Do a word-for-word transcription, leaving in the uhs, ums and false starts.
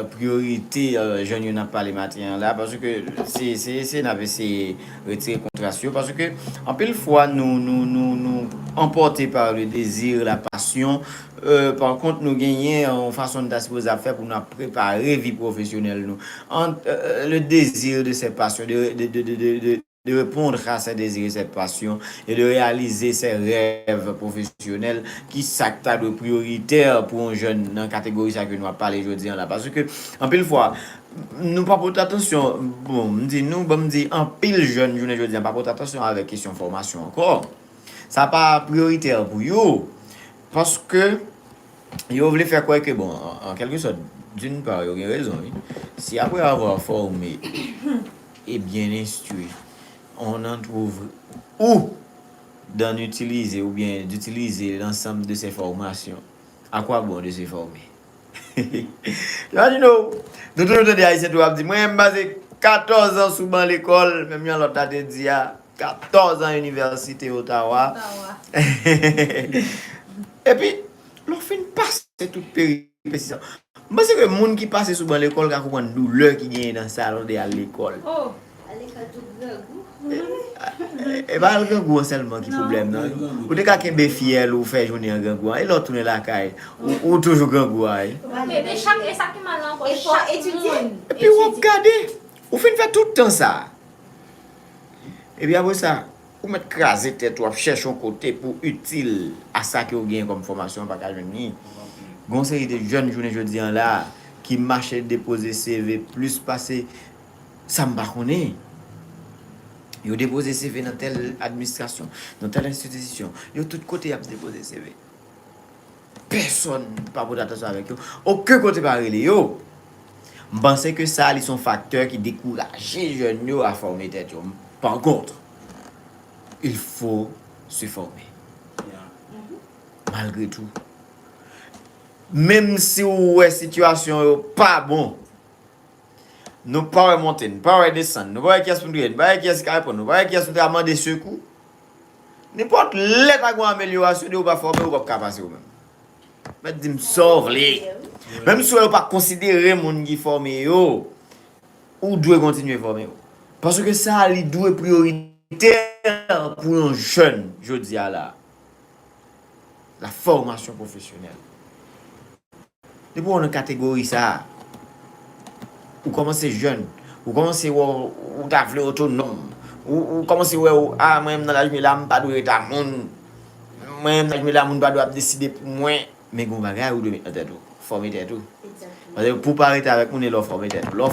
priyorite, euh, jèn yo n ap pale maten an la, paske se, se, se n ap eseye retire kontras yo, paske anpil fwa nou, nou, nou, nou anpòte pa le dezi, la pasyon. Euh, pa kont, nou genyen yon fason n ta sipoze ap fè pou n ap prepare vi pwofesyonèl nou. Ant, euh, le désir de cette passion, de, de, de, de, de, de, de répondre à ses désirs et cette passion et de réaliser ses rêves professionnels, ki sa k ta dwe priyoritè pou yon jèn nan kategori sa ke nou ap pale jodi an la. Paske, anpil fwa, nou pa pote atansyon, bon, m di nou, bon, m di anpil jèn jounen jodi an pa pote atansyon avèk kesyon fòmasyon ankò. Sa pa priyoritè pou yo, paske yo vle fè kwè ke, bon, an, an kèlke sòt, d'une part, yo gen rezon, wi. Si après avoir formé et bien instruit, on en trouve où d'en utiliser ou bien d'utiliser l'ensemble de ces formations, à quoi bon de se former? Imagine w, nou toujou tande Ayisyen tou ap di, mwen, m pase katòz an sou ban lekòl, menm jan lòt la te di a, katòz an inivèsite Ottawa. Ottawa. Epi, lè w fin pase tout peripesi sa, m panse ke moun ki pase sou ban lekòl ka konprann doulè ki genyen nan sa lè w te al lekòl. Oh. Al lekòl tou grangou. E pa al grangou an sèlman ki pwoblèm nan. Ou te ka kenbe fyèl ou fè jounen an grangou an. E lè w tounen lakay, ou, ou toujou grangou a, wi. E, e chak, e sa ki mal la ankò, e chak moun. Epi w ap gade, ou fin fè tout tan sa. Epi apre sa, ou mèt kraze tèt ou, ap chèche yon kote pou itil a sa ke w genyen kòm fòmasyon, pa ka jwenn li. Gon seri de jèn jounen jodi an la ki mache depoze C V plis pase sa m pa konnen. Yo depoze C V nan tèl administrasyon, nan tèl enstitisyon. Yo tout kote y ap depoze C V. Pèsonn pa pote atansyon avèk yo. Okenn kote pa rele yo. M panse ke sa, li se yon faktè ki dekouraje jèn yo a fòme tèt yo. Par contre, il faut se former. Malgre tou. Menm si w wè sitiyasyon yo pa bon, nou pa wè monte, nou pa wè desann, nou pa wè kiyès pou nou rele, nou pa wè kiyès ki ka reponn, nou pa wè kiyès nou ta mande sekou. Nenpòt lè ta gen yon amelyorasyon, depi w pa fòme, ou p ap ka pase ou menm. Mèt di m sa w vle. Menm si w wè yo pa konsidere moun ki fòme yo, ou dwe kontinye fòme yo. Paske sa, li dwe priyoritè pou yon jèn jodi a la. La formation professionnelle. Depi w nan kategori sa a, ou kòmanse jèn, ou kòmanse wè w, ou ta vle otonòm, ou, ou kòmanse wè w, a, mwen menm nan laj mwen la, m pa dwe ret a moun, mwen menm nan laj mwen la, moun pa dwe ap deside pou mwen, men gen yon bagay ou dwe met nan tèt ou, fòme tèt ou. Egzakteman. Paske pou w pa rete avèk moun, e lè w fòme tèt ou. Lè w